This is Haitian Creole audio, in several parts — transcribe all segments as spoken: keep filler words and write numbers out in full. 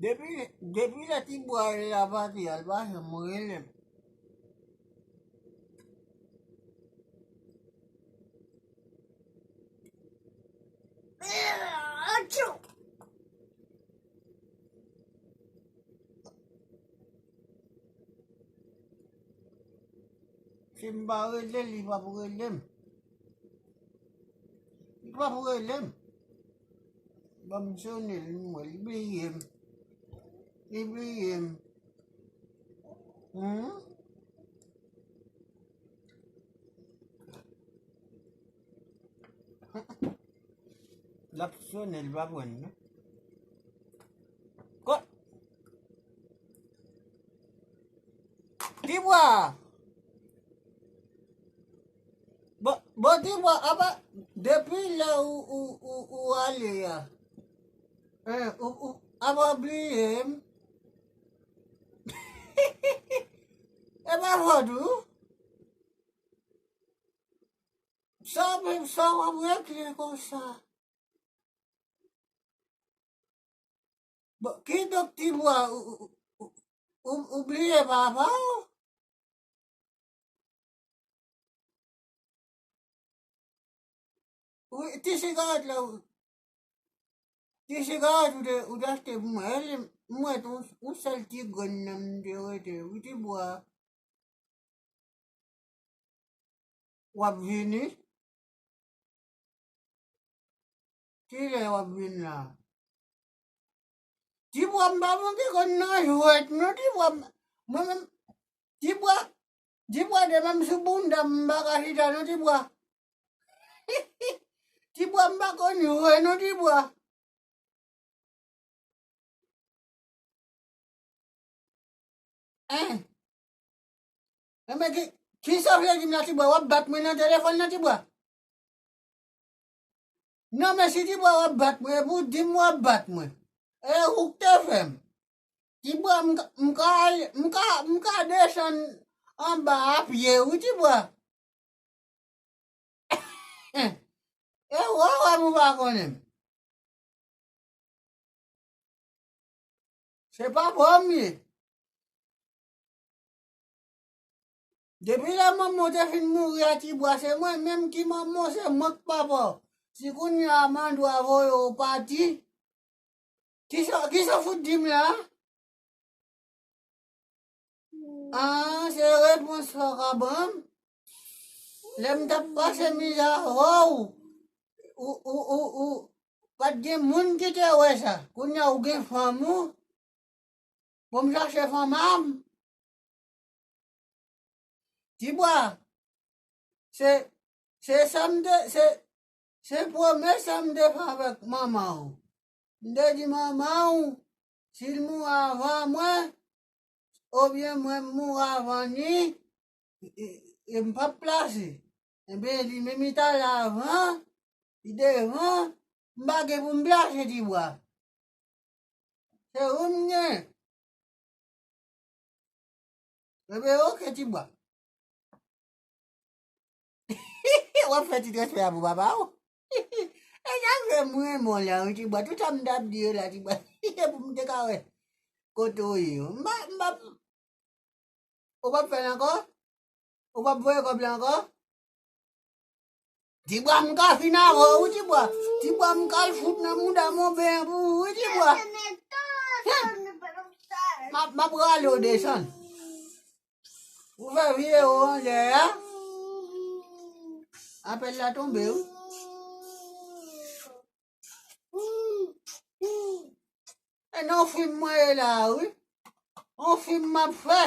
Depi, depi lè Tibwa rele a pati a, l pa janm rele m. Si m pa rele l, li p ap rele m. Li p ap rele m. Ban m sone l, m wè li bliye m. Li bliye m. Hmm? L ap sone, li pa pran non. Ko-, Tibwa! Bon, bon, Tibwa, apa, depi lè ou, ou, ou, ou ale a, en, ou, ou, apa w bliye m? E pa fòt ou? Sa w ap, sa w ap regle konsa? Bon, kidonk Tibwa, ou, ou, ou, ou, ou bliye papa w? Wi, ti sigarèt la, wi. Ti sigarèt ou te, ou te achte pou mwen. E li, mwen tou, yon sèl ti grenn nan m te rete, wi, Tibwa. W ap vini? Kilè w ap vin la? Tibwa, m pa manke konn nan jwèt non, Tibwa. Mwen menm, Tibwa, Tibwa, de menm sou bounda m pa ka chita non, Tibwa. Tibwa, m pa konn jwe non, Tibwa. Hein? Enben, ki, kisa w vle di m la, Tibwa? W ap bat mwen nan telefòn nan, Tibwa? Non, men si Tibwa w ap bat mwen, epi w di m w ap bat mwen. E ou k te fè m. Tibwa, m ka, m ka, m ka, m ka desann anba a pye, wi, Tibwa. E ou wè m ou pa konnen m. Se papa w m ye. Depi lè manman w te fin mouri a, Tibwa, se mwen menm ki manman w, se mwen k papa w. Si kounye a m an dwa voye w pati, kisa, kisa w fout di m la? Ah, se repons sa w ka ban m? Lè m t ap pase mizè avè w, ou, ou, ou, ou, pa t gen moun ki te wè sa. Kounye a ou gen fanm ou, bon, m chache fanm a m. Tibwa, se, se sa m te, se, se pwomès sa m te fè avèk manman w. M te di manman w, si l mouri avan mwen, oubyen mwen m mouri avan li, e, e, e m p ap plase. Enben, li menm li t al avan, li devan, m pa gen pou m plase, Tibwa. Se ou m gen. Enben, oke, Tibwa. W ap fè ti transfè a pou papa w? E sa fè m renmen w la, wi, Tibwa. Tout sa m t ap di yo la, Tibwa. Se pou m te ka wè kote w ye. M pa, m pa, ou p ap fè l ankò? Ou p ap voye kòb la ankò? Tibwa, m ka fin avè w, wi, Tibwa. Tibwa, m ka al fout nan mouda m yon ben pou ou, wi, Tibwa. M ap, m ap rale w desann. Ou fè videyo anlè a. Apèl la tonbe, wi. E nan fim mwen ye la, wi. On fim m ap fè.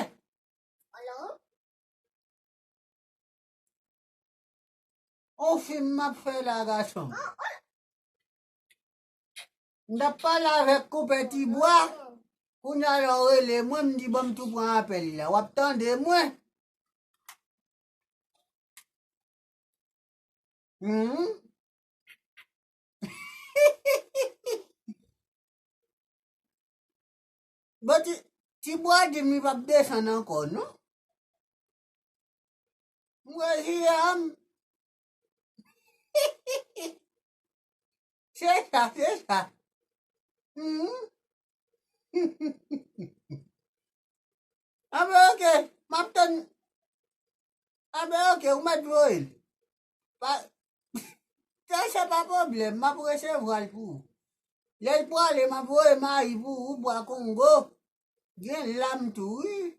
On fim m ap fè la, gason. M t ap pale avèk Konpè Tibwa. Kounye a la w rele mwen, m di ban m tou pran apèl la. W ap tande mwen. Hmm. Bon, ti, Tibwa di m li p ap desann ankò, non? M wè zi a m. Se sa, se sa. Hmm. Anben, oke, m ap tann. Anben, oke, ou mèt voye l. Pa, se pa pwoblèm, m ap resevwa l pou ou. Lè l prale, m ap voye mayi pou ou, bwa kongo. Gen lam tou, wi.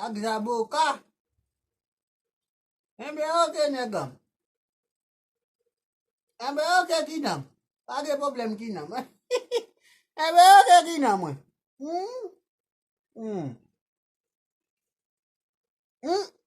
Ak zaboka. Enben, oke, nèg an. Enben, oke, kinan m. Pa gen pwoblèm, kinan m. Enben, oke, kinan mwen. Hmm? Hmm. Hmm?